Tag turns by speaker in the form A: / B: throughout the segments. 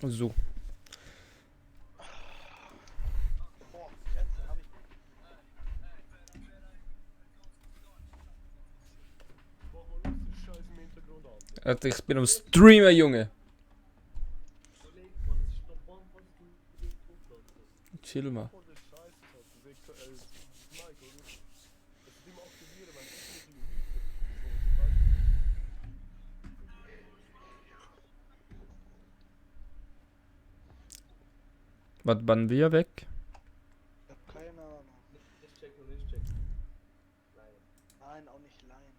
A: So.
B: Boah, Grenze hab ich.
C: Mach mal los, die Scheiße im Hintergrund an.
A: Alter, ich bin am Streamer, Junge. Chill mal.
C: Mach mal den Scheiß, das hat das Mike, oder? Das ist immer aktivieren, wenn ich nicht in die
A: Was waren wir weg?
B: Ich hab keine Ahnung.
D: Nicht checken, nicht checken. Nein.
B: Nein, auch nicht Laien.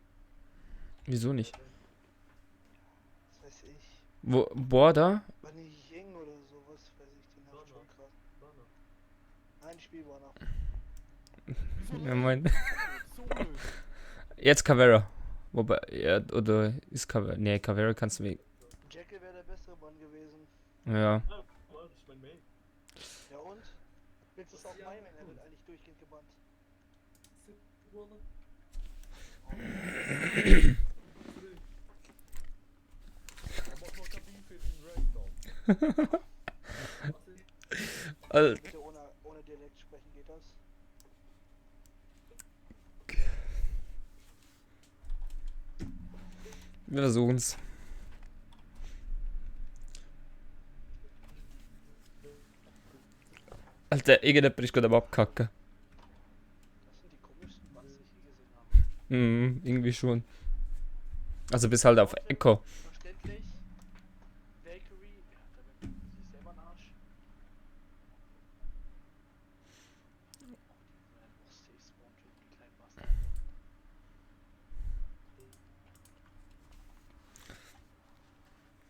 A: Wieso nicht?
B: Was weiß ich.
A: Wo, Border?
B: Bunny Ying oder sowas, weiß ich den Namen schon krass. Nein, spielbar noch.
A: Ja, mein.
C: So blöd.
A: Jetzt Caveira. Wobei, ja, oder ist Caveira. Nee, Caveira kannst du weg.
B: Jekyll wäre der bessere Bann gewesen.
A: Ja.
D: Ah, das ist mein Main.
B: Ja und? Willst du es auch meinen? Er wird eigentlich durchgehend gebannt.
C: Aber mach mal kein Beef jetzt in Rank dann.
A: Alter.
B: Bitte ohne Dialekt sprechen, geht das?
A: Wir versuchen's. Alter, irgendjemand ist gerade am Abkacken.
B: Das sind die komischsten Bands, die ich je gesehen habe.
A: Irgendwie schon. Also bis halt auf Echo.
B: Verständlich. Bakery. Ja, da bin ich selber ein Arsch.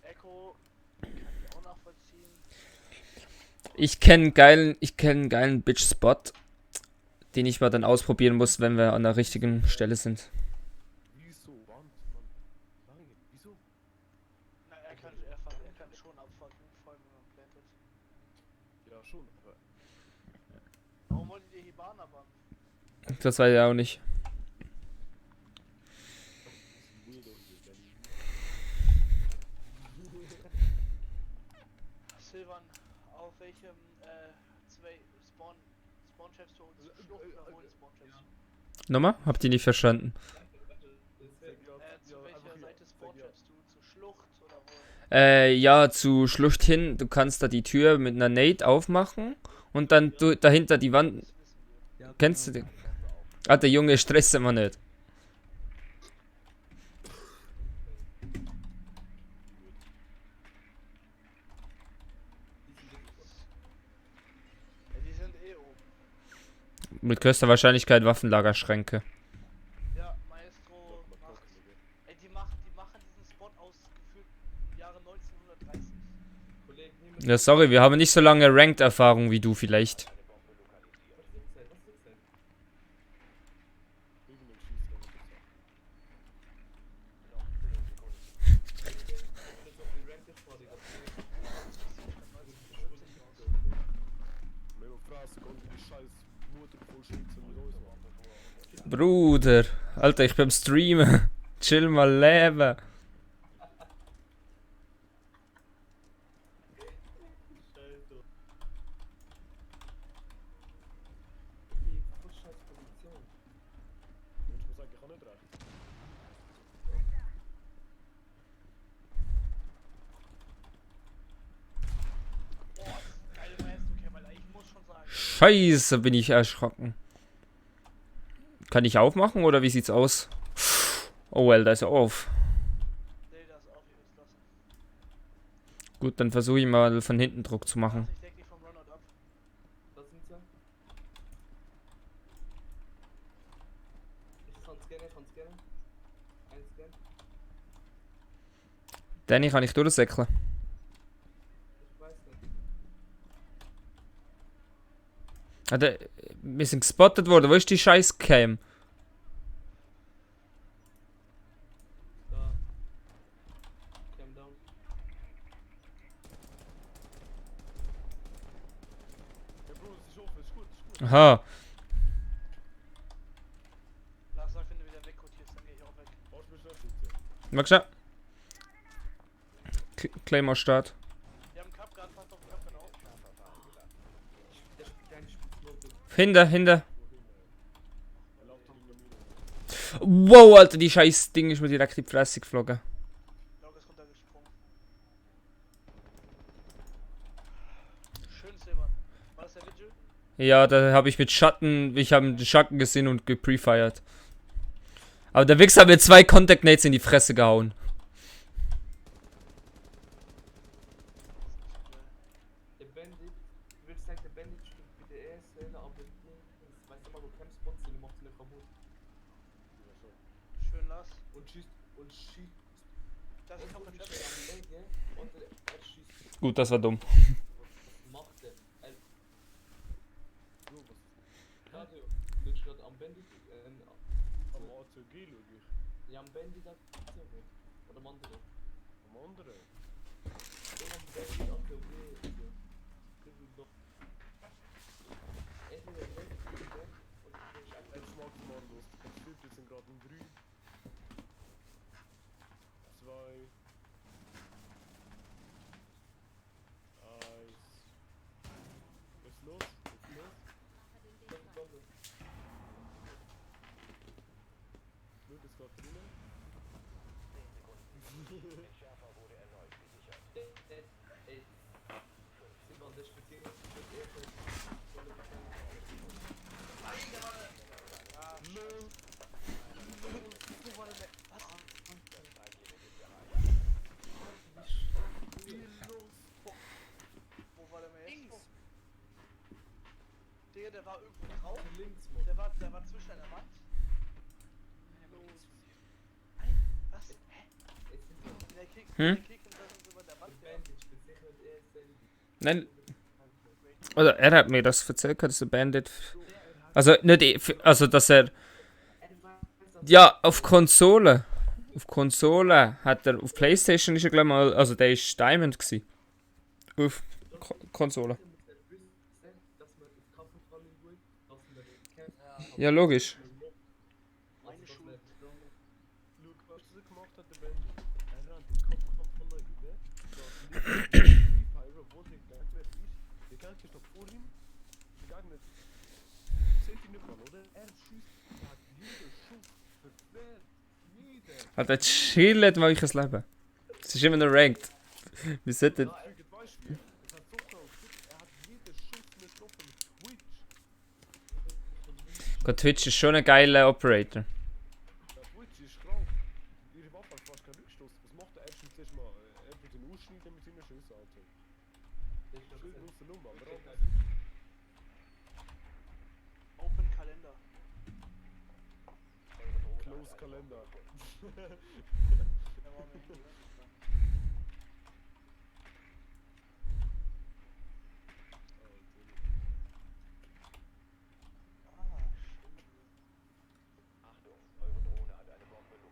B: Echo kann ich auch nachvollziehen.
A: Ich kenne einen geilen Bitch-Spot, den ich mal dann ausprobieren muss, wenn wir an der richtigen Stelle sind.
C: Wieso? Wand, Mann. Lange. Wieso?
B: Na, er kann schon abfucken, vor allem wenn man plantet.
C: Ja, schon, aber.
B: Warum wollen die Hibana bannen?
A: Das weiß ich auch nicht.
C: Weirdo hier, Berlin.
B: Silvan, auf welchem zwei Spawn-Chefs du uns Schlucht oder holen Spawn-Chefs?
A: Nochmal? Habt ihr nicht verstanden?
B: Zu welcher Seite Spawn-Chefs du? Zur Schlucht oder wo?
A: Ja, zu Schlucht hin. Du kannst da die Tür mit einer Nade aufmachen und dann dahinter die Wand.
B: Das wissen wir.
A: Kennst du den? Ah, der Junge stresst immer nicht.
B: Ja, die sind eh oben.
A: Mit größter Wahrscheinlichkeit Waffenlagerschränke.
B: Ja, Maestro macht. Ey, die machen diesen Spot aus gefühlt Jahre 1930.
D: Kollegen, nehmen
A: Ja, sorry, wir haben nicht so lange Ranked-Erfahrung wie du vielleicht.
D: Was ist denn? Was ist denn?
C: Irgendein Schießt da, was ich sag.
D: Jetzt auf die Rank vor, Digga.
C: Mega Fresse, kommt die scheiß Mutter voll schützen mit uns, Mann.
A: Bruder, Alter, ich bin am Streamen. Chill mal leben.
D: Scheiße. Voll scheiß Position.
C: Und ich muss sagen, ich kann nicht recht.
B: Boah, geile Maestro, okay, weil ich muss schon sagen.
A: Scheiße, bin ich erschrocken. Kann ich aufmachen oder wie sieht's aus? Oh well, da ist er auf.
B: Nee, das auch hier ist lassen.
A: Gut, dann versuche ich mal von hinten Druck zu machen.
B: Ich deck die vom Runout ab.
D: Was sind sie? Ich kann scannen. Ein Scan.
A: Danny, kann ich durchsäckeln?
D: Ich weiß nicht.
A: Alter, wir sind gespottet worden. Wo ist die scheiß Cam?
D: Da. Cam down.
C: Ja, Bro, es ist offen, ist gut, ist gut.
A: Aha.
B: Lars sagt, wenn du wieder wegrotierst, dann geh ich auch weg.
C: Brauchst du mich nicht schützen?
A: Mal geschafft. Claymore Start.
B: Wir haben Cup
A: Hinter.
C: Er läuft in der Mine.
A: Wow, Alter, die scheiß Ding ist mir direkt in die Fresse geflogen.
B: Log ist runtergesprungen. Schön, Silber. War das der Vigil?
A: Ja, da habe ich mit Schatten, ich habe den Schatten gesehen und geprefired. Aber der Wichser hat mir 2 Contact Nades in die Fresse gehauen.
D: Der Bandit, ich würde sagen, der Bandit spielt bei der ESL, aber ich weiß immer, wo Campspots sind, die macht nicht kaputt.
B: Schön, Lars.
D: Und schießt.
B: Das ist
D: Entweder
B: komplett
D: schießt er am Lege oder er schießt.
A: Gut, das war dumm.
D: Was macht er?
C: Bro, was?
D: Radio, du bist gerade am Bandit.
C: Am ACG schau ich.
D: Ja, am Bandit aktiviert. Oder am anderen.
C: Am anderen.
D: Ich am Bandit aktiviert. Das ist doch. Entweder er läuft oder du bist einfach.
C: Jetzt maximal los. Jetzt führt jetzt sind gerade um 3. 2. 1. Jetzt los. Blut ist gerade drin.
D: Ey. Simon, das speziell ist
B: Wo war der Mac? Was? Wo war der Maestro? Der war irgendwo drauf.
D: links, Mann.
B: Der war zwischen einer Wand. Was? Hä?
D: Es sind so.
B: Der Kick
A: Hm?
B: und da sind sie über der Wand.
D: Der Bandit spielt sicher mit ESL.
A: Nein, also er hat mir das erzählt, dass der Bandit. Also nicht, also dass er. Ja, auf Konsole. Auf Konsole hat er, auf PlayStation ist er gleich mal, also der ist Diamond gsi. Auf Konsole. Ja, logisch.
B: Meine Schuhe.
C: Luke, weißt du, was er gemacht hat, der Bandit? Er rennt den Kampf von der Rübe. Der Fire, obwohl der Gegner ist. Der Gegner ist noch vor ihm. Der Gegner zählt ihn nicht mal, oder? Er schießt, er hat jeder Schuss verzehrt. Jeder.
A: Alter, chillt mal euch Leben. Das ist immer noch ranked. Wir sollten.
C: Ja, er weißt du, es hat so krank geschützt, er hat jeder Schuss getroffen mit Twitch.
A: Gott, Twitch ist schon ein geiler Operator.
C: Der Twitch ist krank. Ihre Waffe hat fast keinen Rückstoß. Was macht der? Er schießt erst mal, er tut den ausschneiden mit seinen Schüssen, Alter. Schön aus der Nummer, aber auch.
B: Open Kalender.
C: Close Kalender.
B: Der war mir nicht, ne?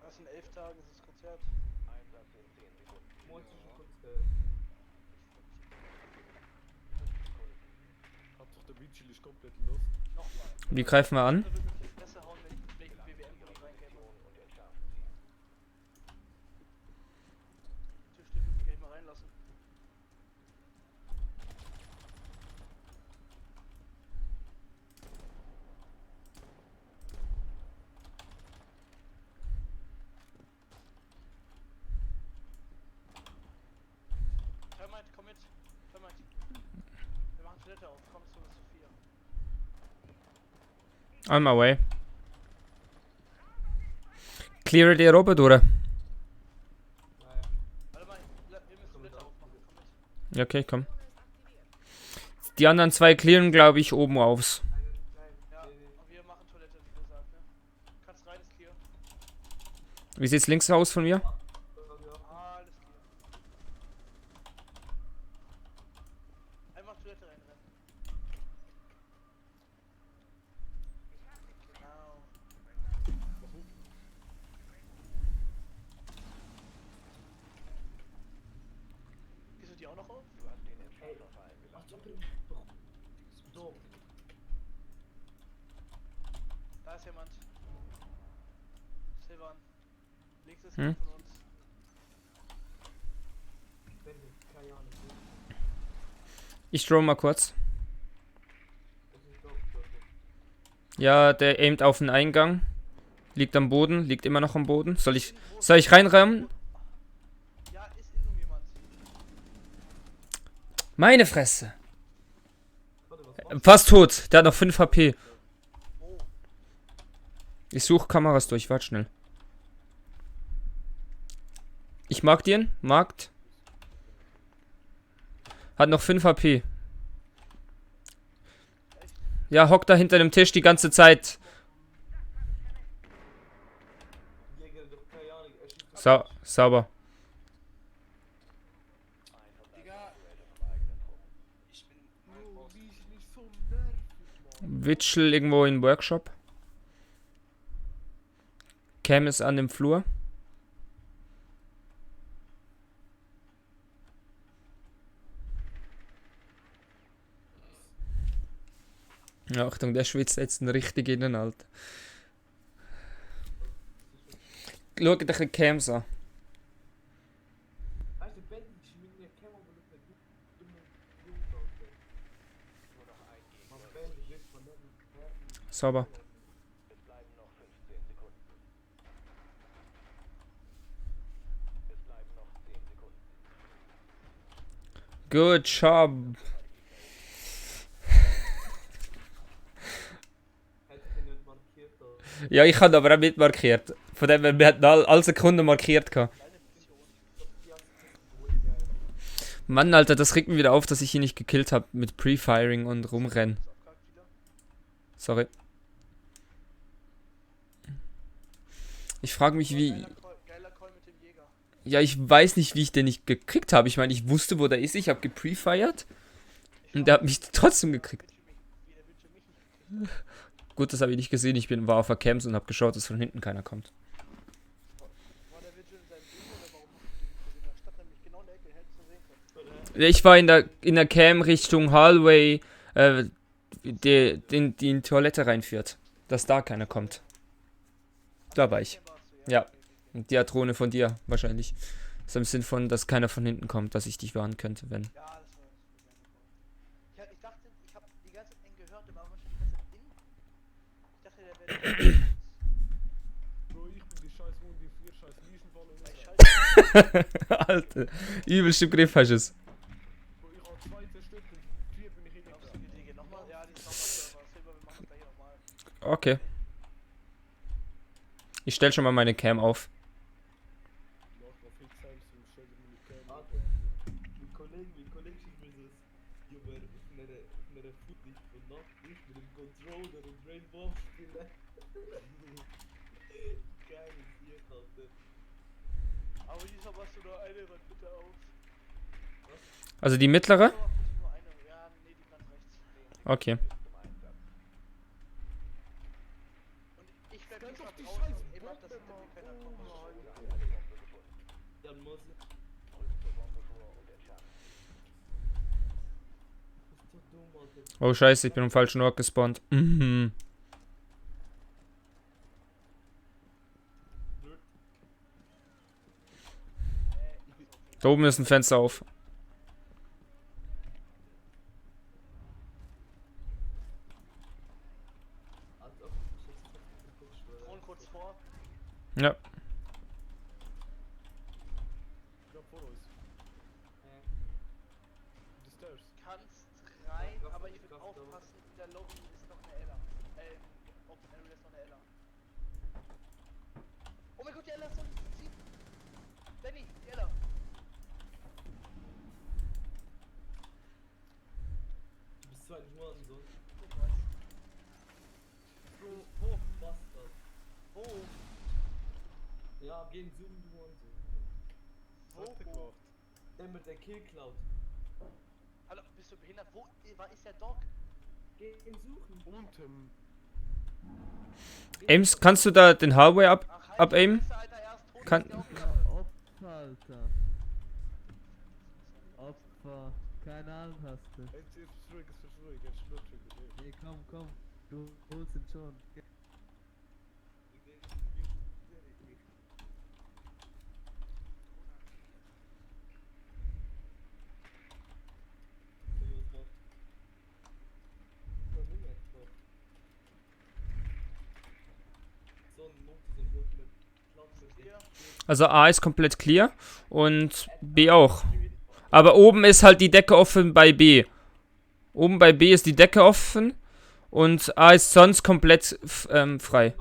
B: Was in 11 Tagen ist das Konzert?
C: Hauptsache der Vigil ist komplett los.
B: Nochmal.
A: Wie greifen wir an?
B: Der wird mich besser hauen, wenn ich wegen BWM reinkäme. Türstück kann ich mal reinlassen. Termite, komm mit. Termite. Wir machen Toilette auf. Kommst du mit Sophia?
A: On my way. Clear die oben durch.
B: Warte mal, wir müssen Toilette aufmachen. Komm mit.
A: Ja, okay, komm. Die anderen 2 clearen, glaube ich, oben aufs.
B: Ja, und wir machen Toilette, wie gesagt, ne? Kannst rein, ist clear.
A: Wie sieht's links aus von mir?
B: Alles clear. Einfach Toilette reinrennen. Genau. Gehst du die auch noch auf? Da ist jemand. Silvan. Links ist jemand von uns.
A: Ich drohe mal kurz. Ja, der aimt auf den Eingang. Liegt am Boden, liegt immer noch am Boden. Soll ich reinrammen?
B: Ja, ist in jemand.
A: Meine Fresse.
D: Warte, was machst
A: Fast tot. Der hat noch 5 HP.
B: Oh,
A: Ich suche Kameras durch. Warte schnell. Ich mag den. Markt. Hat noch 5 HP. Ja, hockt da hinter dem Tisch die ganze Zeit.
D: du? Jäger, doch keine Ahnung. Er schießt
A: Sauber.
B: Digga. Ich bin.
C: Bro, wie ist nicht so nervig, Mann.
A: Witschel irgendwo im Workshop. Cam ist an dem Flur. Ja, Achtung, der schwitzt jetzt einen richtig innen, Alter. Schau dir die Cams an.
D: Weißt du, Bandit ist mit mir Cam, aber nicht mit dummen Jungs aus. Man Bandit wird von der
A: Sauber. Good job.
D: hätte ich nicht markiert. Da.
A: Ja, ich habe aber auch mitmarkiert. Von dem her, wir hatten alle Sekunden markiert gehabt. Mann, Alter, das regt mich wieder auf, dass ich ihn nicht gekillt habe mit Pre-Firing und rumrennen. Sorry. Ich frage mich, wie...
B: Geiler Call mit dem Jäger.
A: Ja, ich weiß nicht, wie ich den nicht gekriegt habe. Ich meine, ich wusste, wo der ist. Ich habe geprefired. Und der hat mich trotzdem gekriegt.
B: Wie der Bildschirm mich nicht gekriegt.
A: Gut, das habe ich nicht gesehen. War auf der Camps und habe geschaut, dass von hinten keiner kommt.
B: War der Bildschirm in seinem Bild oder warum hast du den nicht gesehen? Da stand nämlich genau in der Ecke, hättest du sehen können.
A: Ich war in der Cam Richtung Hallway, die in die Toilette reinführt. Dass da keiner kommt. Da war ich.
B: Den warst du,
A: Ja.
B: Okay, okay, okay.
A: Und die Drohne von dir, wahrscheinlich. So im Sinn von, dass keiner von hinten kommt, dass ich dich warnen könnte, wenn.
B: Ja, das war das. Ich dachte, ich habe die ganze Zeit ihn gehört, aber man schon die ganze Zeit in. Ich dachte, der wäre.
C: Bro, ich bin die scheiß Runde 4, scheiß Liesenfalle und
B: Ey, scheiße.
A: Alter, übelst im Griff hast du es.
C: Bro, ich hab 2 zerstört und 4 bin ich hinter.
B: Glaubst du, die Dinge nochmal? Ja, die ist nochmal Silber. Wir machen gleich nochmal.
A: Okay. Ich stell schon mal meine Cam auf.
C: Mach mal viel Zeit und stell dir meine Cam
D: Ah,
C: auf.
D: mein Kollege schickt mir das über eine Footage und Nachricht mit dem Controller und Rainbow spielen. Geil, hier, Alter.
B: Aber diesmal machst du nur eine Wand bitte auf.
A: Also die mittlere?
B: Diesmal machst du nur eine. Ja, nee, die ganz rechts.
A: Okay.
B: Und ich bleib diesmal draußen und eben ab, dass hinter mir keiner kommt.
D: Dann muss ich. Das ist so dumm, Alter.
A: Oh scheiße, ich bin am falschen Ort gespawnt. Mhm. Da oben ist ein Fenster auf.
D: Also,
B: Drohnen kurz vor.
A: Ja.
C: Knapp vor uns. Die Stairs.
B: Kannst rein,
D: Ja,
B: aber ich
D: Kraft,
B: will
D: Kraft,
B: aufpassen, in der Lobby ist noch eine Ella. Open Area ist noch eine Ella. Oh mein Gott, die Ella ist so ziehen. Benny, die Ella.
D: Du bist zwar nicht Mann, so.
B: Ich weiß.
D: Bro, wo? Bastard.
B: Wo?
D: Ja, gehen zoomen, du und so.
C: Was hat der gemacht?
D: Der mit der Kill Cloud.
B: Hallo, bist du behindert? Wo ist der Dog?
D: Gehen suchen.
C: Unten.
A: Ames, kannst du da den Hallway
B: Ach, halt
A: abaimen?
B: die Fresse, Alter, er ist tot,
A: Kann-
B: ist der Aufgabe.
E: Opfer, Alter. Opfer. Keine Ahnung hast du.
C: Jetzt ist ruhig, jetzt schlutschig.
E: Nee, komm. Du holst ihn schon.
B: clear.
A: Also A ist komplett clear und B auch. Aber oben ist halt die Decke offen bei B. Oben bei B ist die Decke offen und A ist sonst komplett frei.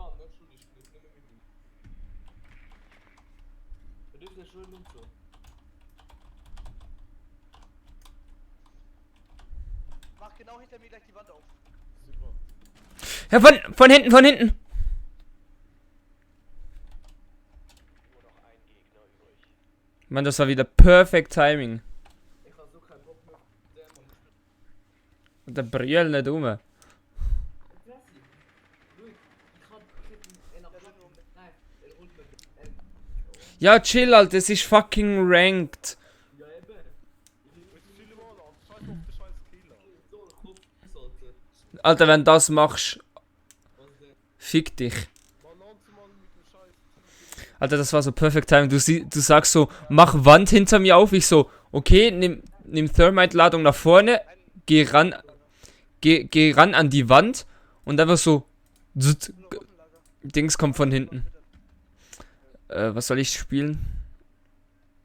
D: Wir dürfen ja schön und so.
B: Mach genau hinter mir gleich die Wand auf.
C: Silber.
A: Ja, von hinten, von hinten. Mann, das war wieder perfect Timing.
D: Ich hab so keinen Bock mehr. Der Mann.
A: Und der Brühl nicht um.
D: Nein, er holt mir.
A: Ja, chill, Alter, es ist fucking ranked.
D: Ja, eben.
C: Jetzt chill mal an. Scheiß auf den scheiß Killer.
D: So ein Kopf sollte.
A: Alter, wenn du das machst,
D: Was denn?
A: fick dich.
C: Mal langsam mal mit dem scheiß
A: Alter, das war so perfect Timing. Du sagst so, mach Wand hinter mir auf. Ich so, okay, nimm Thermite-Ladung nach vorne, geh ran an die Wand und einfach so, zzt,
B: Nur noch Waffenlager.
A: Dings kommt von hinten.
B: Bitte.
A: Was soll ich spielen?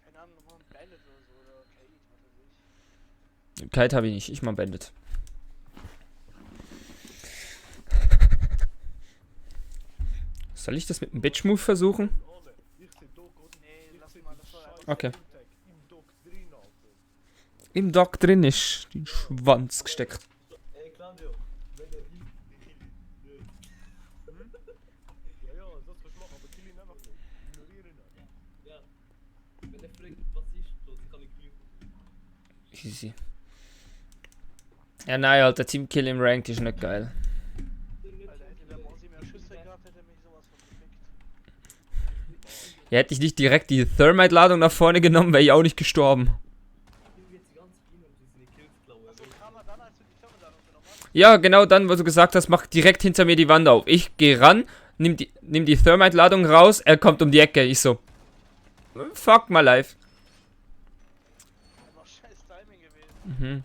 B: Keine Ahnung, nochmal ein Bandit oder so oder Kate, was weiß ich.
A: Kite habe ich nicht, ich mach Bandit. Soll ich das mit dem Bitch-Move versuchen?
C: Ohne. Ich seh Doc und
B: Nee,
C: ich
B: lass
C: seh
B: mal,
C: die
B: das soll
C: scheiß
A: Okay.
C: Intake im Doc drin, Alter.
A: Im Dock drin ist die Schwanz gesteckt.
D: Ey, Claudio, wenn der Heal.
C: Ja, ja, das was ich mache, aber kill ihn einfach nicht. Ignoriere ihn einfach.
D: Ja. Wenn der fragt, was ist, so, kann ich glücken.
A: Easy. Ja, nein, Alter, Teamkill im Ranked ist nicht geil.
B: Alter, hätte der Mosi mehr Schüsse gehabt, hätte er mich sowas von gefickt.
A: Ja, hätte ich nicht direkt die Thermite-Ladung nach vorne genommen, wäre ich auch nicht gestorben.
D: Ich will jetzt die ganze Biene und seine Kills klauen.
B: Achso, kam er dann, als du die Firmenladung genommen hast?
A: Ja, genau dann, wo du gesagt hast, mach direkt hinter mir die Wand auf. Ich gehe ran, nimm die Thermite-Ladung raus, er kommt um die Ecke. Ich so, fuck my life.
B: Einfach scheiß Timing gewesen.
A: Mhm.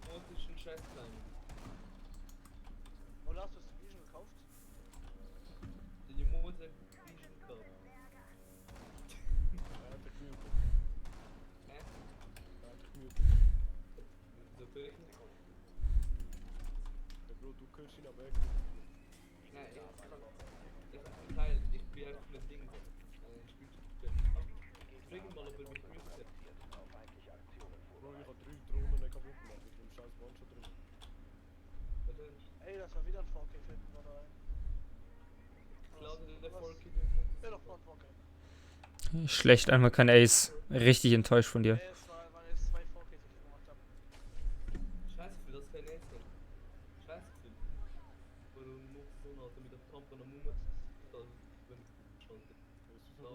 D: Und ist ein scheiß Klein.
B: Oder hast du das Division gekauft?
D: Den Jumbo der Biene gekauft.
C: Er hat dich muted.
D: Hä?
C: Er hat dich muted.
D: So Böchen?
C: Ja, Bro, du killst ihn aber echt.
D: Nein, ich kann Teil, ich bin einfach ein Ding. Spielspiel. Frag ihn mal, ob er mich grüßt hat.
C: Bro, ich hab 3 Drohnen kaputt gemacht mit dem scheiß One-Shot drin.
D: Warte,
B: Ey, das war wieder ein 4K finden wir da rein.
D: Claudio, der
B: Was?
D: Volk in
B: Ja, doch, war ein 4K.
A: Schlecht, einmal kein Ace. Richtig enttäuscht von dir.
B: Ey, es waren jetzt 2 4Ks, die ich gemacht habe.
D: Scheiße, für das kein Ace hat. Scheiße, für. Weil du noch so ein Auto mit der Pump und der Mumme. Das wenn schon.
C: Das ist so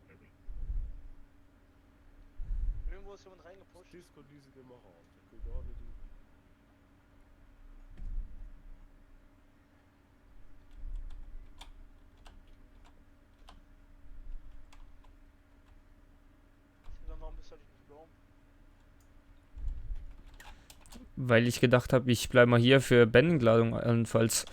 D: Nein.
B: Irgendwo ist jemand reingepusht.
C: Disco diese gemacht, Alter. Ich krieg gar nicht hin.
B: Dann warum bist du nicht geflogen?
A: Weil ich gedacht habe, ich bleibe mal hier für Banding-Ladung allenfalls.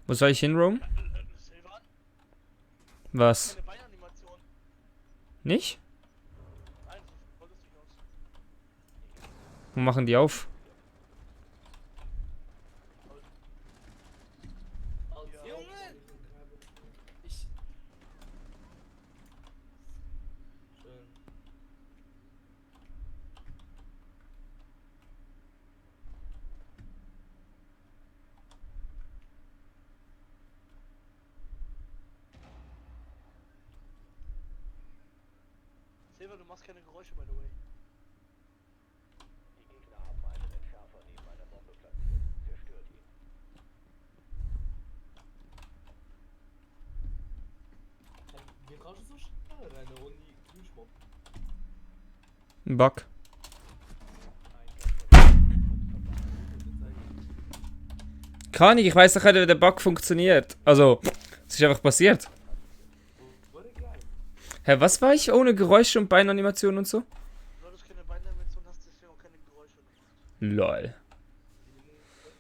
A: Wo soll ich hin, Rome?
B: Silvan?
A: Was?
B: Keine Beinanimation.
A: Nicht?
B: Nein, sieht voll lustig aus.
A: Wo machen die auf?
B: Junge!
D: Ich. Schön.
B: Silvan, du machst keine Geräusche, by the way.
D: Wie kannst du so schnell rennen ohne Geräuschmob?
A: Ein Bug. Kann ich weiß doch nicht, wie der Bug funktioniert. Also, es ist einfach passiert.
D: Wurde geil.
A: Hä, was war ich ohne Geräusche und Beinanimation und so?
B: Weil du keine Beindimension hast, deswegen auch keine Geräusche gemacht.
A: Lol.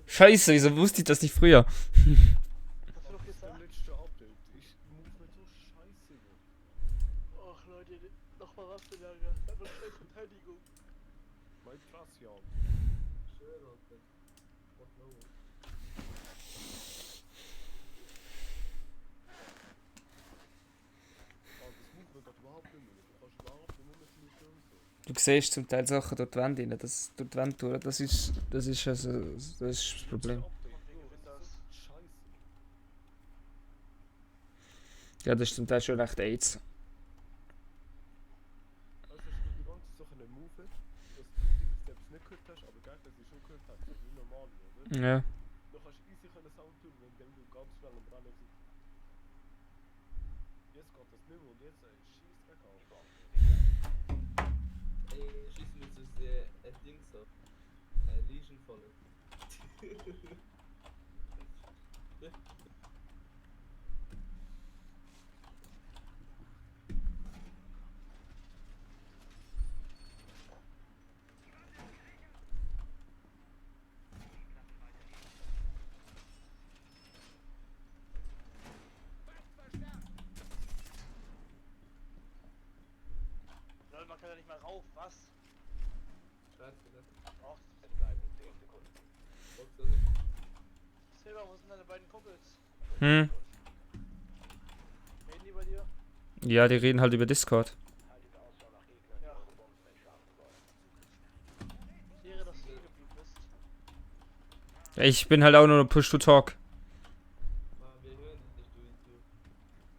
A: Scheiße, wieso wusste ich das nicht früher?
B: Hast du doch
C: Das
B: gesagt?
C: letzte Update. Ich move mir so scheiße.
B: Ach Leute, nochmal Waffenlager. Einfach scheiß Verteidigung.
C: Mein krass, ja.
D: Schön, Alter. What no?
C: Aber das move mir gerade überhaupt nicht mehr. Du kannst überhaupt nicht mehr viel tun. So.
A: Du siehst zum Teil Sachen durch die Wand rein, das durch die Wand durch. Das ist also, das ist das Problem.
C: Update,
B: Wegen
C: Bro,
B: Windows.
C: das ist scheiße.
A: Ja, das ist zum Teil schon recht AIDS.
C: Also ich die ganze Sache nicht move, dass du die Steps nicht gehört hast, aber Gegner sie schon gehört haben, so wie normal, oder?
A: Ja.
C: Du kannst easy können Sound tun, wenn du ganz schnell am Rennen bist. Jetzt geht das nicht mehr und jetzt schießt weg auf.
D: Ey, schießen wir zu sehr Dings ab. Legion volle.
B: Leute, man kann ja nicht mal rauf, was?
D: Scheiße, ne?
B: Ach,
D: Box das nicht.
B: Silber, wo sind deine beiden Kumpels?
A: Hm.
B: Reden die bei dir?
A: Ja, die reden halt über Discord.
B: Ja. Wäre, dass du hier geblieben bist.
A: Ich bin halt auch nur Push to Talk.
D: Ah, wir hören dich nicht, du Idiot.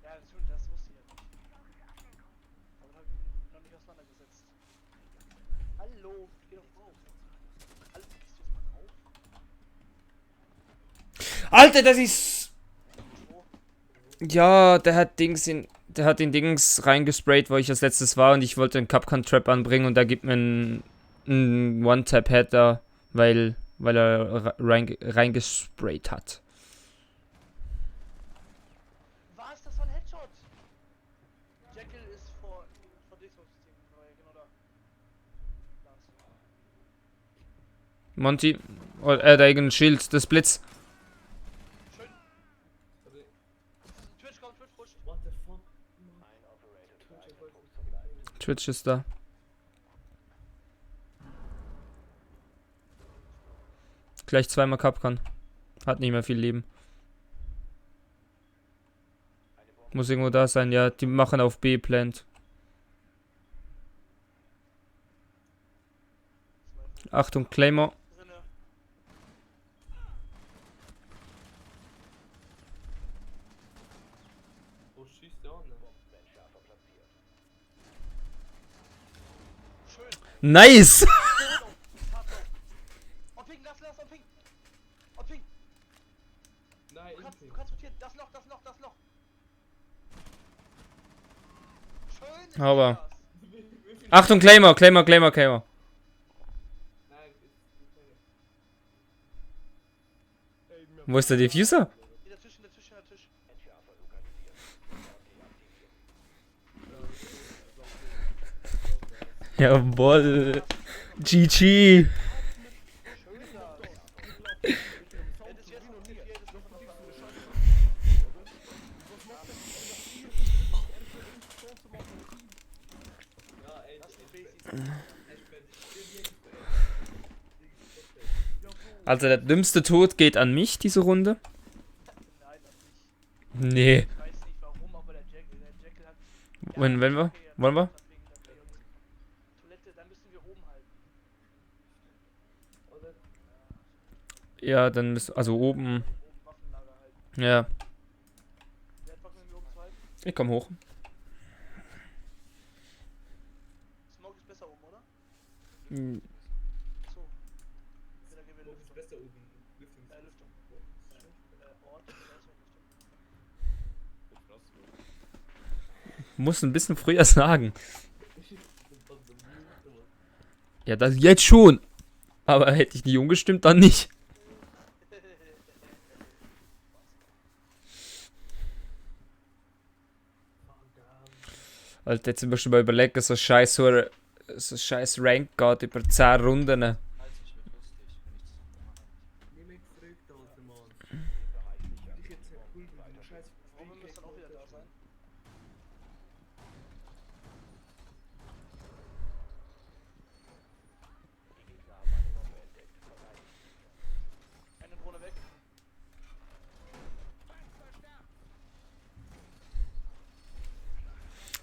B: Ja, natürlich, das wusste ich ja nicht. Aber da hab ich mich noch nicht auseinandergesetzt. Hallo, geh doch rauf. Hallo, gehst du jetzt mal rauf?
A: Alter, das ist.
B: Wo?
A: Ja, der hat den Dings reingesprayt, wo ich als letztes war und ich wollte einen Capcom-Trap anbringen und da gibt mir einen One-Tap-Header, weil er reingesprayt hat.
B: Was? Das war ein Headshot! Jekyll ist vor Dixon-System. Genau da. Lars.
A: Monty, oh, er hat irgendein Schild, das Blitz.
B: Schön.
D: Sorry.
B: Twitch kommt, Twitch pusht.
D: What the fuck?
A: Twitch ist da. Gleich zweimal Capcom. Hat nicht mehr viel Leben. Muss irgendwo da sein, ja. Die machen auf B Plant. Achtung, Claymore.
B: Drinne.
D: Wo schießt der an, ne?
B: Schön.
A: Nice!
B: On Ping, lass, on Ping. On Ping.
D: Nein,
B: Du kannst rotieren. Das Loch. Schön.
A: Aber-
B: Lars.
A: Achtung, Claymore.
D: Nein, ist keine.
C: Ey, mir
A: Wo ist der Diffuser?
B: In der Tisch.
A: Jawoll. GG.
B: Schön, Lars. Hättest du jetzt noch C4, hättest du noch
D: Ja, ey,
B: Das sind
D: ich
B: Basics.
A: Also der dümmste Tod geht an mich diese Runde.
B: Nein, das nicht.
A: Nee.
B: Ich weiß nicht warum, aber der Jekyll hat...
A: Wenn wir?
B: okay,
A: Wollen wir?
B: Toilette, dann müssen wir oben halten.
D: Oder?
A: Ja, dann müssen, also oben.
B: Oben Waffenlager halten.
A: Ja,
B: Wer hat Bock, wenn wir oben zwei?
A: ich komm hoch.
B: Smoke ist besser oben, oder?
A: Hm,
B: So. Ja, dann gehen wir
D: Wo ist
B: Lüftung.
D: besser oben? Lüftung.
B: Lüftung. Ort, da ist ja Lüftung.
A: muss ein bisschen früher sagen. Ja, das jetzt schon. Aber hätte ich nicht umgestimmt, dann nicht. Alter, jetzt musst du mal überlegen, so scheiß Rank geht über 10 Runden.
F: Also ich wird lustig, wenn ich das noch mache.
D: Nimm mich zurück, da, alter Mann. Ich jetzt ja cool, wenn du scheiß
B: Warum müsste dann auch wieder da sein? Eine Drohne weg.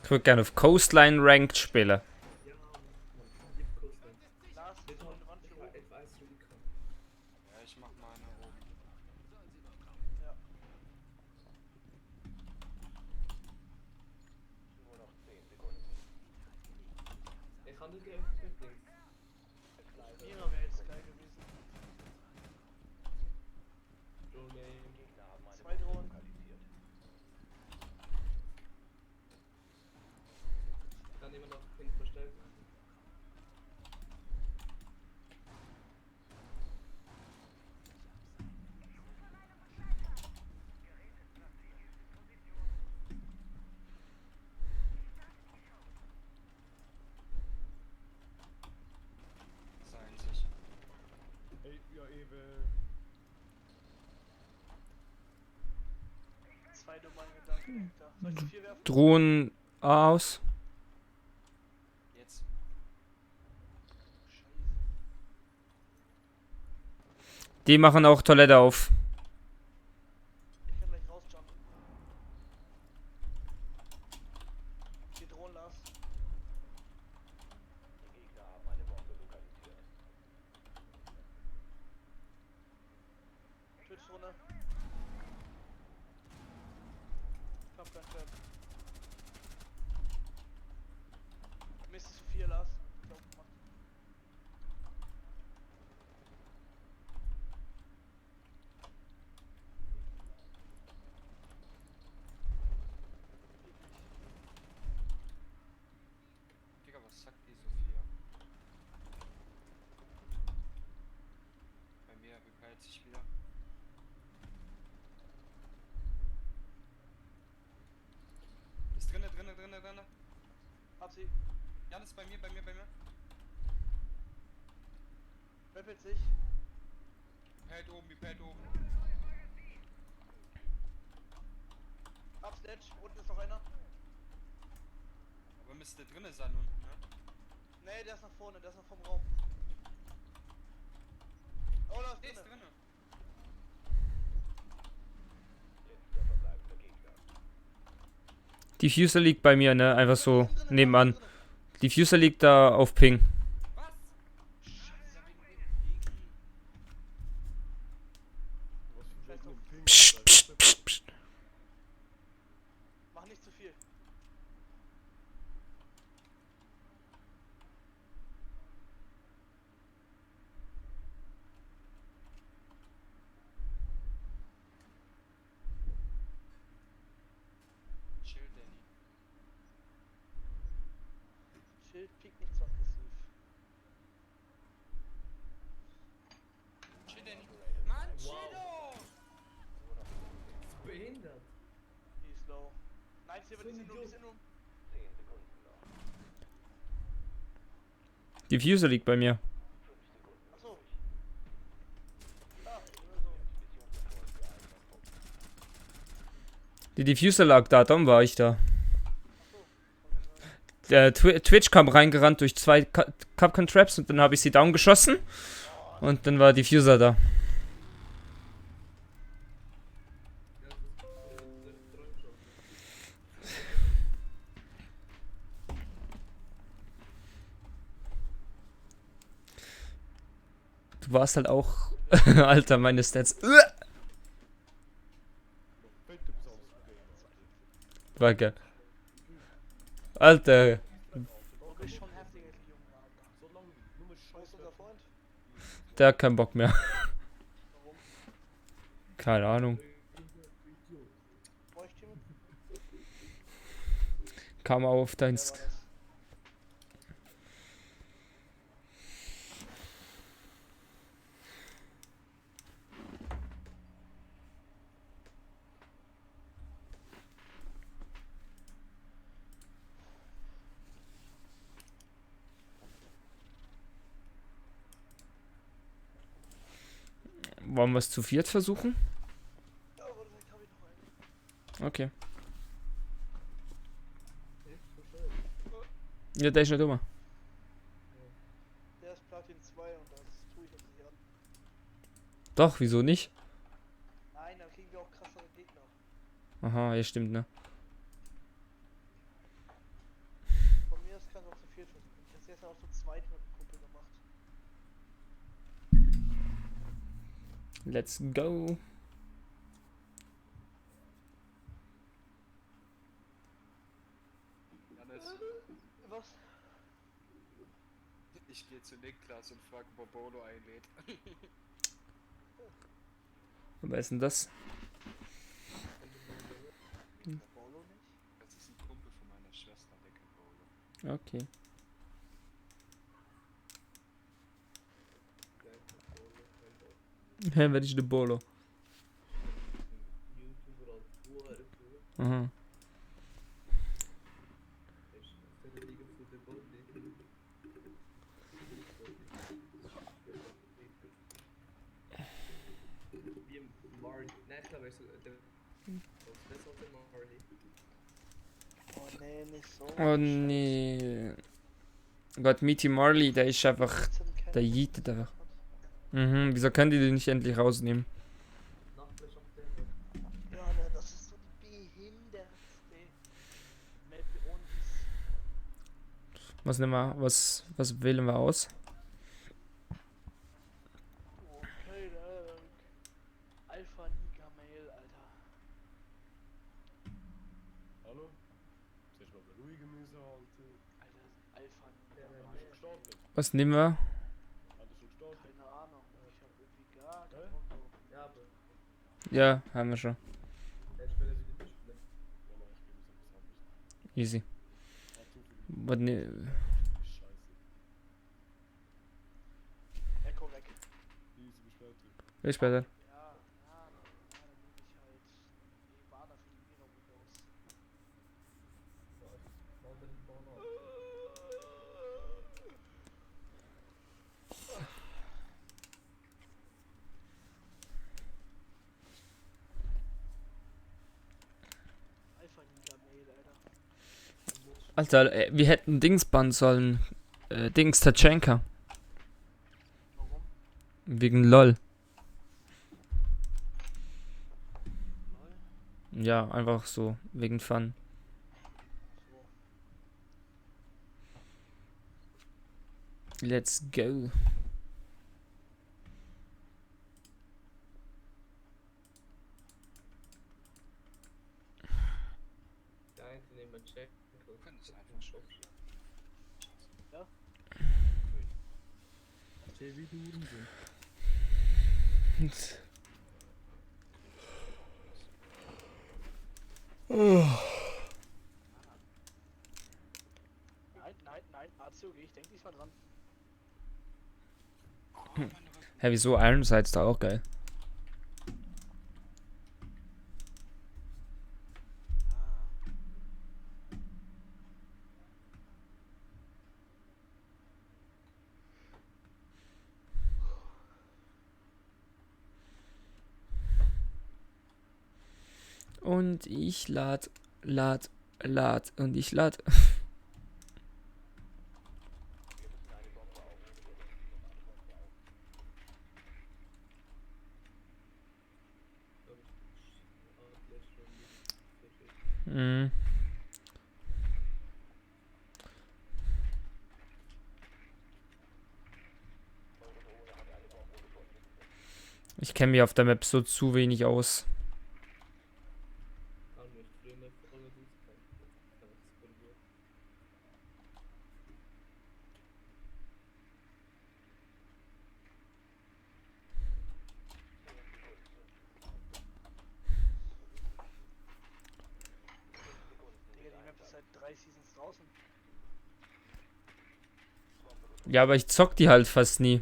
A: Ich würde gerne auf Coastline Ranked spielen.
D: Ja, Mann, lieb Coastline.
B: Lars,
D: Ich
B: so eine Wand für oben.
D: weiß, wie ich kann.
F: Ja, ich mach mal eine oben.
B: Ja.
D: Ich kann nicht gegen Dings.
B: Mira wäre jetzt geil gewesen.
D: Drone.
B: 2 Drohnen.
D: Kann jemand auf Ping verstärken?
F: Seien sich.
C: Ey, ja, Ewe.
B: 2 dumme Gedanken. Soll ich 4 werfen?
A: Drohnen aus.
F: Jetzt.
A: Die machen auch Toilette auf.
B: Ich kann gleich rausjumpen. Die Drohnen, Lars. Twitch-Drohne. Top Gun Trap. Mist zu 4, Lars. Ich glaub, gemacht.
F: Digga, was sagt die Sophia? Bei mir bekeilt sich wieder. Ist drinne.
B: Hab sie.
F: Jan ist bei mir.
B: Rappelt sich.
F: Die Pad oben.
B: Hab Snatch. Unten ist noch einer.
F: Aber müsste drinne sein unten, ne?
B: Nee, der ist nach vorne. Der ist noch vom Raum. Oh, da ist
F: Der ist
B: drinne.
F: drinne.
A: Diffuser liegt bei mir, ne? Einfach so nebenan. Diffuser liegt da auf Ping.
F: Was?
B: Scheiße,
C: Was für
B: Scheiß
C: ein
B: drauf.
C: Ping.
A: Psst,
C: Alter.
A: psst, psst, psst.
B: Mach nicht zu viel.
F: Chill, Danny.
B: Schild piekt nicht so aggressiv.
F: Chill, Danny. Mann, chill doch!
D: Ist behindert.
B: Die ist low. Nein, die ist in Room.
A: Diffuser liegt bei mir.
B: Achso. Ah, so.
A: Die Diffuser lag da, dann war ich da.
B: Achso.
A: Der Twitch kam reingerannt durch 2 Capcom Traps und dann habe ich sie down geschossen. Und dann war Diffuser da. Du warst halt auch. Alter, meine Stats.
C: Fette besonders Game,
A: War geil. Alter.
B: Du bist schon heftiger als die Jungen, Alter.
C: So lange, nur mit
B: Wo ist
C: Scheiß.
B: unser Freund?
A: Der hat keinen Bock mehr.
B: Warum?
A: Keine Ahnung.
B: Bräuchte jemand?
A: Kam auf dein.
B: Wer war das?
A: Wollen wir es zu viert versuchen?
B: Ja, aber direkt habe ich noch einen.
A: Okay.
D: Echt so schön.
A: Ja, der ist nicht dummer.
B: Der ist Platin 2 und das tue ich uns nicht an.
A: Doch, wieso nicht?
B: Nein, dann kriegen wir auch krassere Gegner.
A: Aha, ja, stimmt, ne?
B: Von mir aus kannst du auch zu viert versuchen. Ich hab's jetzt auch zu zweit mit dem Kumpel gemacht.
A: Let's go.
F: Janis,
B: Was?
F: ich gehe zu Niklas und frage, ob er Bolo einlädt.
A: Wer ist denn das?
B: Bolo nicht?
F: Das ist ein Kumpel von meiner Schwester, der kennt Bolo.
A: Okay. Hä, wer ist der Bolo?
D: YouTuber als Uhr,
A: Aha.
D: ist der Liga von der Body. Wie Marley. Nein, ich glaube, er ist der. Was ist das der Marley?
B: Oh nee, nicht so.
A: Oh nee. Gott, Meaty Marley, der ist einfach. Der yeetet einfach. Mhm, wieso können die den nicht endlich rausnehmen?
D: Nachtfleisch auf der.
B: Ja, ne, das ist so die behindertste Map uns.
A: Was nehmen wir, was wählen wir aus?
B: Okay, Alpha Niga Mail, Alter.
C: Hallo? Soll ich mal bei Louis Gemüse halten?
B: Alter, Alpha Niga
C: Hast du
B: Mail.
C: gestartet?
A: Was nehmen wir?
C: Hast du schon gestartet?
B: Keine Ahnung, ich hab irgendwie gar
C: Hä?
B: keinen Bock drauf.
D: Ja, aber.
A: Ja, haben wir schon.
D: Der Spieler will nicht spielen.
C: Ja, nein, ich gebe es etwas anderes.
A: Easy.
C: Hat zu viel
A: Was ne
C: Scheiße.
B: Echo weg.
C: Easy, bis später.
A: Bis später.
B: Ja, dann nehme ich halt Ivana für die Mira Windows.
D: Mal den Ball auf.
B: Alpha Niga Mail, Alter.
A: Alter, wir hätten Dings bannen sollen. Dings Tatschenka.
B: Warum?
A: Wegen LOL.
B: Lol.
A: Ja, einfach so. Wegen Fun.
B: So.
A: Let's go.
D: Der eine nehmen wir Check.
F: Wir können es einfach schon.
E: Jay, wie du Hurensohn.
B: Nein, Azio, ich denk diesmal dran.
F: Oh, meine Rücken.
A: Hä, wieso? Ironsides da auch geil. Und ich lad und ich lad. Mhm. Ich kenne mich auf der Map so zu wenig aus.
B: Digga, die Map ist seit 3 Seasons draußen.
A: Ja, aber ich zock die halt fast nie.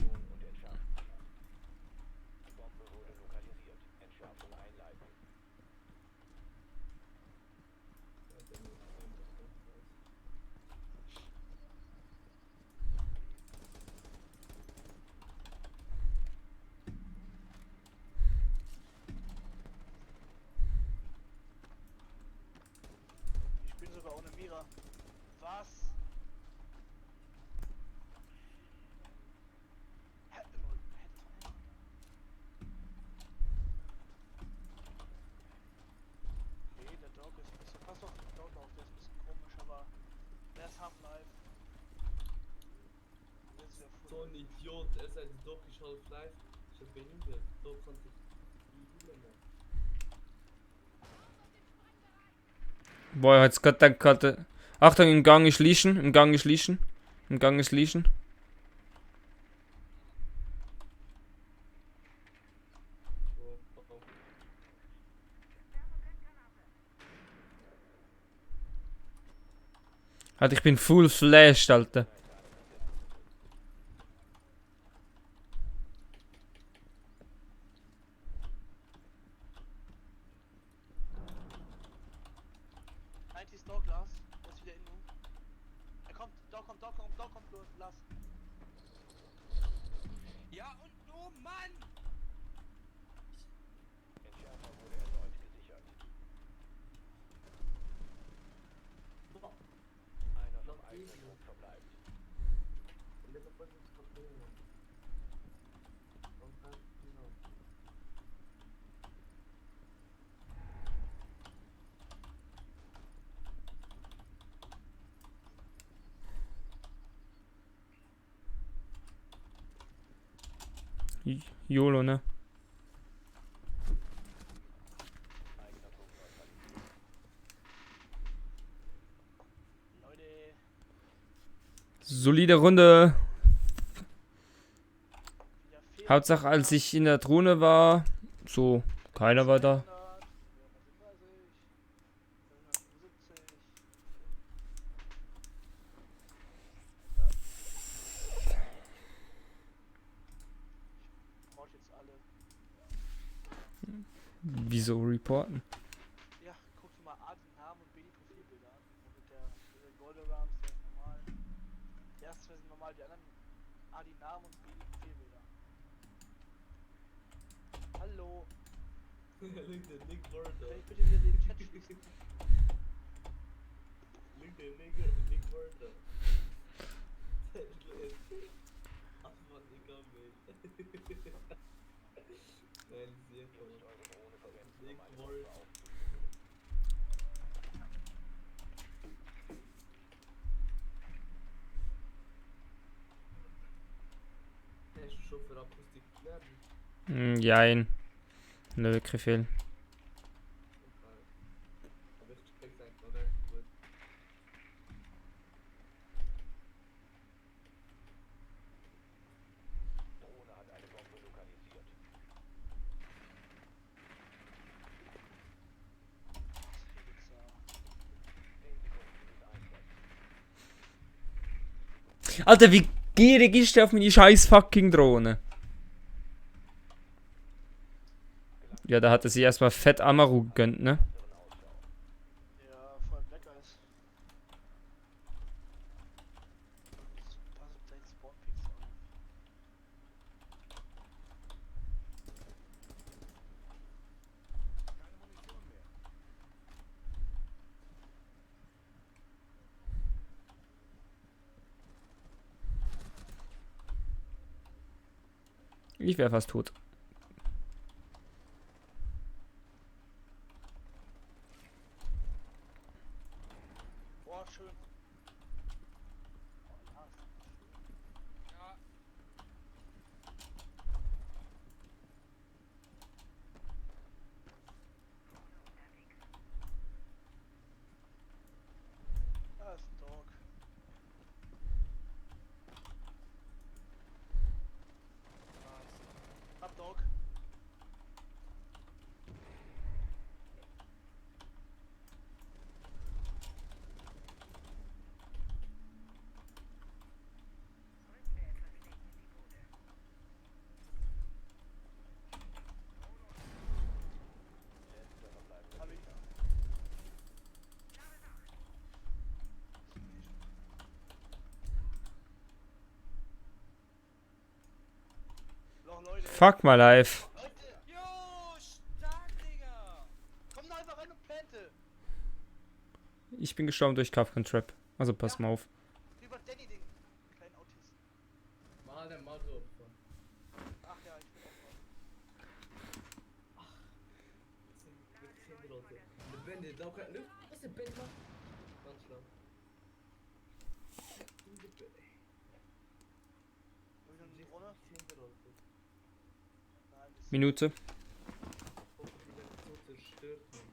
D: Idiot, er sagt, doch, ich half live. Ich hab behindert. Doch, kann sich die Hülle.
A: Boah, er hat's gerade. Achtung, im Gang ist Lieschen. Im Gang ist Lieschen. Im Gang ist Lieschen. Alter, ich bin full flashed, Alter.
B: Ist Dog, Lars. Der ist wieder in Room. Er kommt, Dog kommt, Lars.
F: Ja, und oh Mann!
A: YOLO, ne?
B: Leute.
A: Solide Runde.
B: Wieder fehlt.
A: Hauptsache, als ich in der Drohne war, so, keiner war da.
B: 435. Ich brauche jetzt alle.
A: Wieso reporten?
B: Ja, guck dir mal Adi Namen und Beni Profilbilder an. Und mit der Golderams, der ist normal. Die ersten zwei sind normal, die anderen Adi Namen und Beni Profilbilder. Hallo.
D: Link der Nick Wörter.
B: Kann ich bitte wieder den Chat schließen?
D: Link der Nick Wörter. Ach man, egal, ey. Nein, sehr cool. Nick Wörter. Hast du schon für Akustik gelernt?
A: Jein. Nö, wirklich viel.
D: Aber ich check's eigentlich noch recht gut.
A: Alter, wie gierig ist der auf meine scheiß fucking Drohne? Ja, da hat er sich erstmal fett Amaru gegönnt, ne?
B: Ja, vor allem lecker ist. Da sind gleich Spawnpicks auf.
A: Ich wäre fast tot.
B: Boah, schön. Oh, Lars. Da ist ein Dog. Hab Dog. Hab ich. Doch, Leute.
A: Fuck my life.
B: Leute,
F: Jo, stark, Digga!
B: komm doch einfach rein und plante.
A: Ich bin gestorben durch Kafka Trap. Also pass mal auf.
B: Über Danny, den kleinen Autisten.
D: Mal der Mathe.
B: Ach ja, ich bin auch
D: Eine Bände, glaub kein Luft. Was ist der Band macht? Ganz schlau.
B: Hab ich noch eine Drohne? Nein, das
A: Minute.
D: Hoffentlich werden so zerstört, Mann.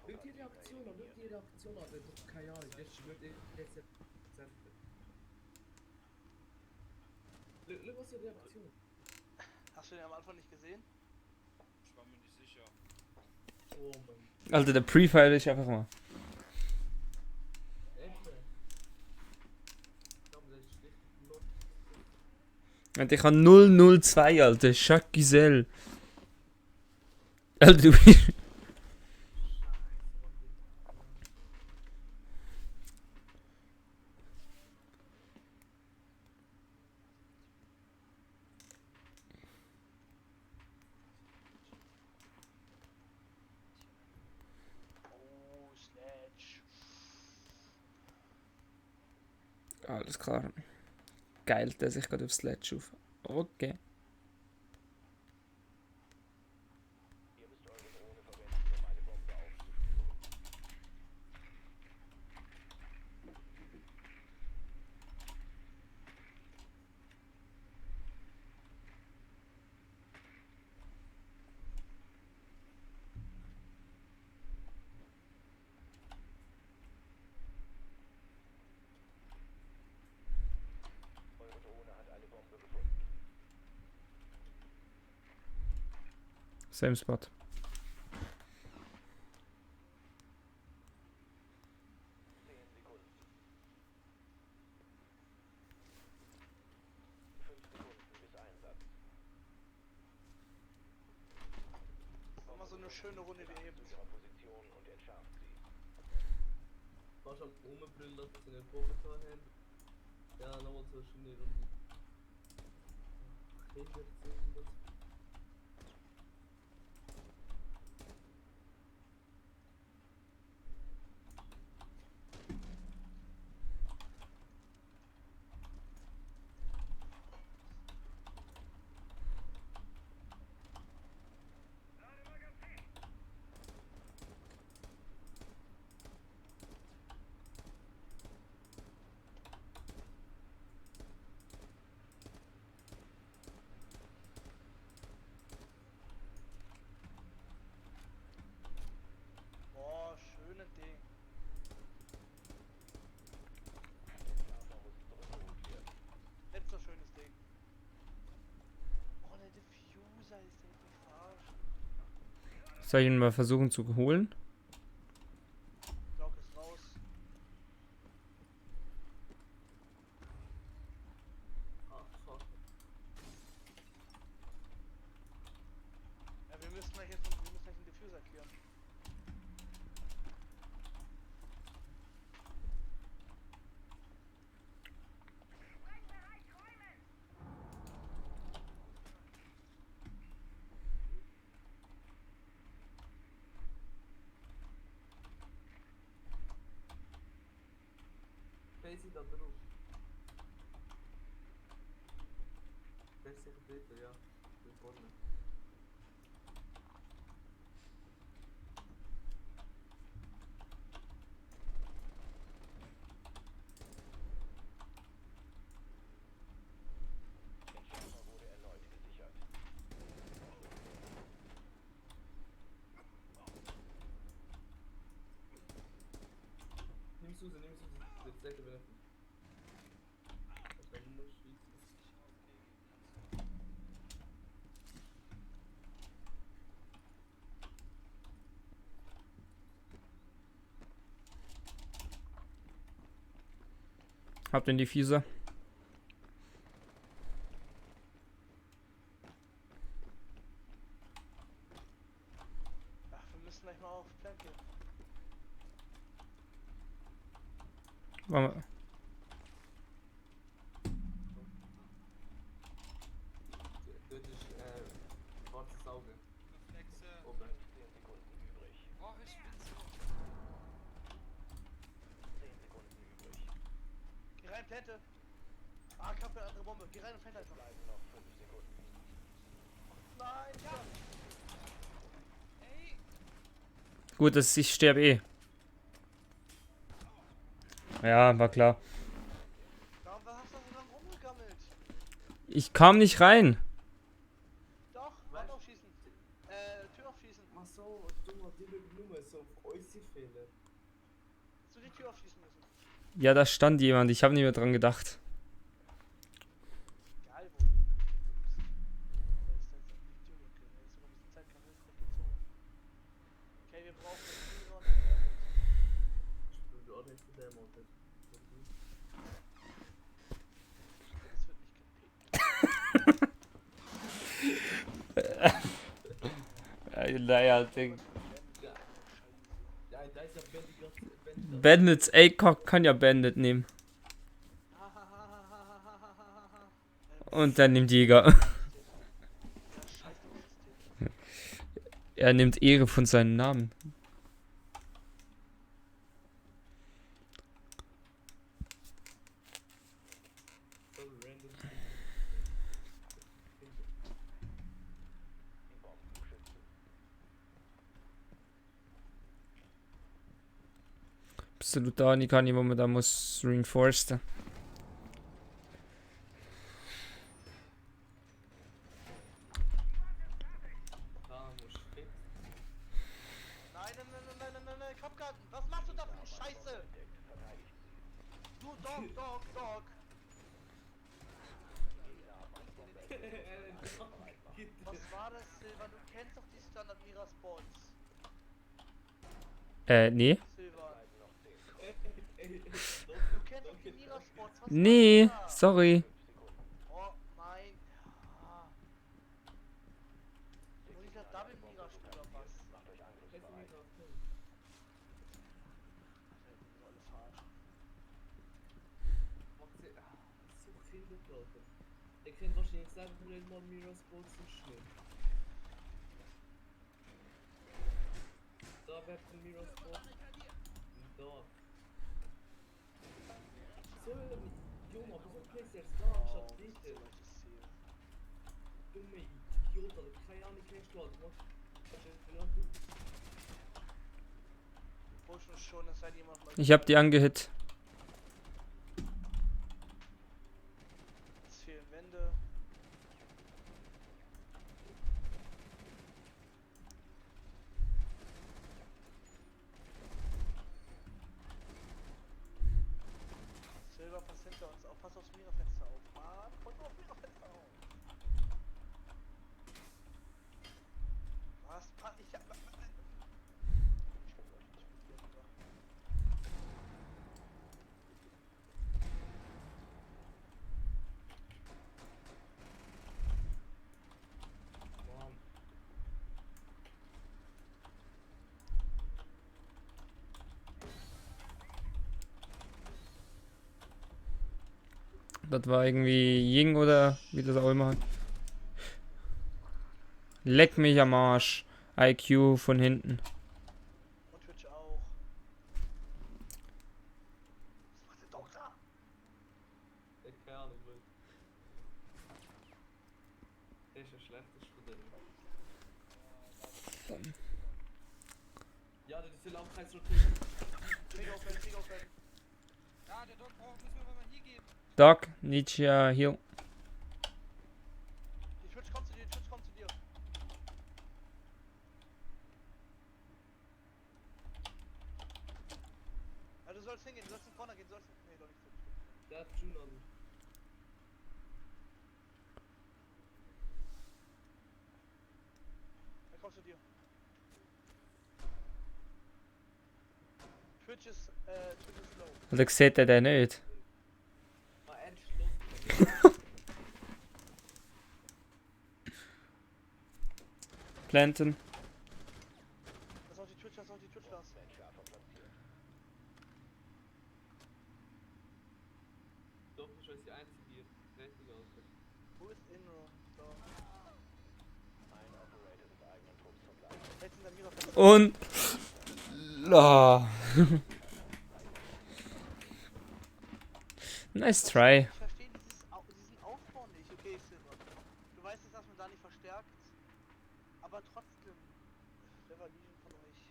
D: Schau die Reaktion an, schau die Reaktion an, der hat doch keine Ahnung, der schwört jetzt Zentrum. Schau, was ist die Reaktion?
B: Hast du den am Anfang nicht gesehen?
F: Ich war mir nicht sicher.
D: Oh Mann.
A: Alter, der Pre-Fire ist einfach mal.
D: Echt, man? Komm, das ist richtig los.
A: Und ich habe 002, Alter. Jacques Giselle. Alter, du bist.
B: Oh, Sledge.
A: Alles klar. Geil, dass ich gerade aufs Sledge auf. Okay. Same spot.
B: War mal so eine schöne Runde wie eben.
D: Fast am Rumbrüllen, dass sie einen Bogen haben. Ja, nochmal so eine schöne Runde. Kinder sind das.
B: Boah, schönes Ding. Jetzt so schönes Ding. Oh, der Diffuser ist der mich verarschen.
A: Soll ich ihn mal versuchen zu holen?
B: Glock ist raus.
D: Ah, fuck.
B: Ja, wir müssen gleich den Diffuser clearen.
D: Casey da drauf. Der ist sicher dort, ja. Da vorne. Nimm's raus, jetzt sagt er wieder. Das kann nur schießen.
A: Hab den Diffuser.
B: Ach, wir müssen gleich mal auf Planke.
A: Warte mal.
D: Dort ist schwarzes Auge.
F: Reflexe.
D: Oben.
F: Oh, ich bin so.
B: Geh rein, Plante. Ah, ich hab eine andere Bombe. Geh rein und Plante einfach. Nein, ja.
F: Ey,
A: Gut, ich sterbe eh. Ja, war klar.
B: Warum hast du so lange rumgegammelt?
A: Ich kam nicht rein.
B: Doch, Wand aufschießen. Tür aufschießen.
D: Ach so, dummer, die Nummer so auf euch Fehler.
B: Hast du die Tür aufschießen müssen?
A: Ja, da stand jemand. Ich habe nicht mehr dran gedacht.
B: Egal wo. Da ist jetzt die Tür okay. Da ist noch ein bisschen Zeit, kann man nicht gezogen. Okay, wir brauchen einen Leon und
D: Ich bin gerade nicht mit der Motte.
B: das wird nicht gepickt.
A: Naja, Ding.
D: Ja, da ist ja Bandit.
A: Bandits, ey, kann ja Bandit nehmen. Und dann nimmt Jäger.
B: Ja, scheiß auf das System.
A: Er nimmt Ehre von seinem Namen.
D: So random.
A: Absolut da, ich kann nicht, wo man da muss reinforcen.
D: Da muss ich fix.
B: Nein, Kopfgarten. Was machst du da für eine Scheiße? Du, Dog. Was war das, Silva? Du kennst doch die Standard-Mira-Sports.
A: Nee.
B: Silva.
D: Ey,
B: Du kennst doch die Mira-Sports. Was
A: Nee,
B: machst du da?
A: sorry.
B: Oh mein. Ah. Wo dieser Double-Mira-Spiel oder was? Alle verarschen.
D: So Kinderplatte. Ihr kennt wahrscheinlich selber nicht mal Mira Sports und Schnee. Da wird von Mira Sports. Da. So, Junge, wieso kriegst du jetzt da anstatt
B: Oh,
D: bitte?
B: solches Ziel.
D: Dumme Idiot, Alter. Keine Ahnung, kennst du, Alter.
B: Pushen uns schon, es sei jemand mal.
A: Ich hab die angehit.
B: Es fehlen Wände. Silber, pass hinter uns auf, pass aufs Mira-Fenster auf. Mann, pass aufs Mira-Fenster auf. Was? Ich hab.
D: Mann.
A: Das war irgendwie Ying oder wie das auch immer. Leck mich am Arsch. IQ von hinten.
B: Und Twitch auch. Was macht der Doktor?
D: Keine Ahnung, weil. Der ist ein schlechtes Student. Ja, das ist der Laufkreis rotiert.
B: Krieg auf.
G: Ja, der Doc braucht, müssen wir mal hier geben.
A: Doc, Nietzsche Heal.
B: Die Twitch kommt zu dir. Ja, du sollst hingehen, du sollst nach vorne gehen, Nee, doch nicht so.
D: Der hat June an.
B: Er kommt zu dir. Twitch ist low.
A: Oder sieht er den nicht?
D: Mal endschluss.
A: Planten.
B: Lass auf die Twitch das.
D: Doch, ich weiß die einzige hier. Richtig aus.
B: Wo ist Inro? Da. Jetzt in der Mira-Fenster.
A: Und. Ah. Nice try.
B: Ich verstehe diesen Aufbau nicht. Okay, Silver. Du weißt jetzt, dass man da nicht verstärkt. Aber trotzdem. Wer war Legion von euch?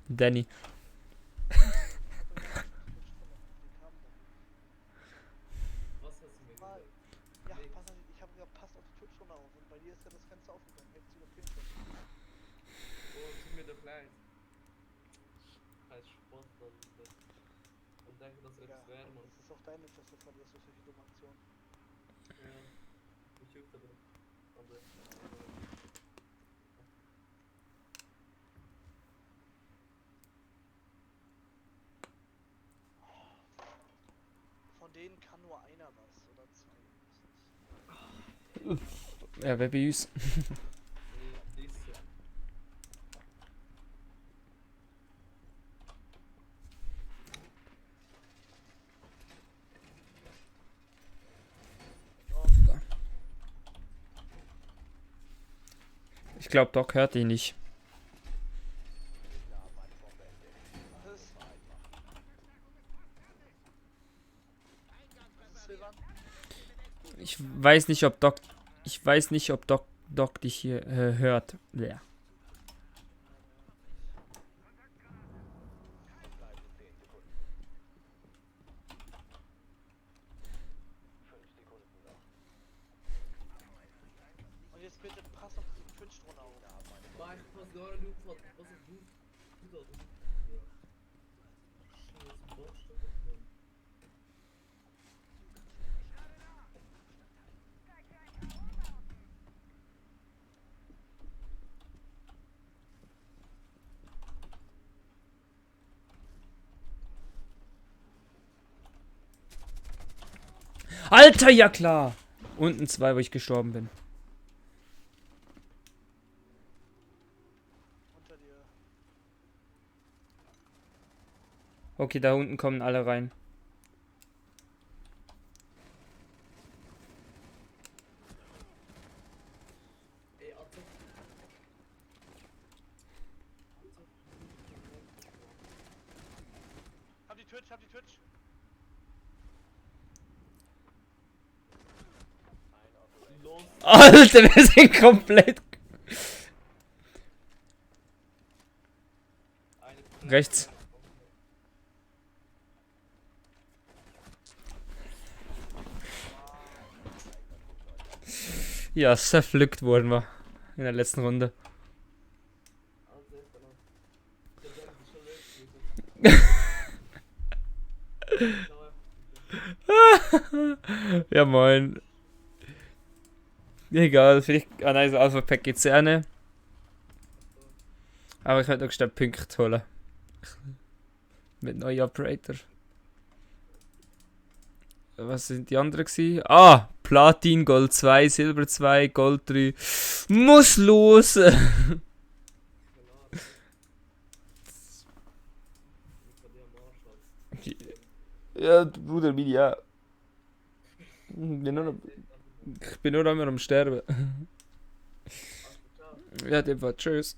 A: Danny.
B: Pass auf, ich habe gesagt, passt auf die Twitch-Runde auf. Und bei dir ist ja das Fenster aufgegangen. Hättest du doch gehen können.
D: Oh, tut mir doch leid. Als Sportler und denke, dass er
B: Ja,
D: etwas wäre, Mann.
B: das ist auch deine Interesse, verlierst du solche dumme Aktionen.
D: Ja, ich juckt aber. Aber,
B: Von denen kann nur einer was. Oder zwei höchstens.
A: Ja, wer bei uns.
D: ist so.
A: Ich glaube, Doc hört ihn nicht.
B: Was ist? Was ist, Silvan?
A: Ich weiß nicht, ob Doc. Ich weiß nicht, ob Doc dich hier hört. Ja.
B: Und jetzt bitte pass auf die Twitch-Runde auf.
D: Mas, agora não pode. Você viu? Tudo. Scheiß Bosta, Mann.
A: Alter, ja klar! Unten 2, wo ich gestorben bin.
B: Unter dir.
A: Okay, da unten kommen alle rein.
D: Ey, Alter.
B: Hab die Twitch, hab die Twitch.
D: Los.
A: Alter, wir sind komplett.
D: Eine
A: Rechts. Ja, zerpflückt wurden wir. In der letzten Runde.
D: Alter, ist da noch. Der Berg ist schon weg.
A: Ja, moin. Egal, vielleicht. Ah nein, das Alpha Pack gibt's ja nicht. Aber ich könnte noch schnell Punkte holen. Mit neuen Operator. Was sind die anderen gewesen? Ah! Platin, Gold 2, Silber 2, Gold 3. Muss los! Ja, Bruder, wie ja. Ich bin nur noch immer am Sterben. Ja, dem war tschüss.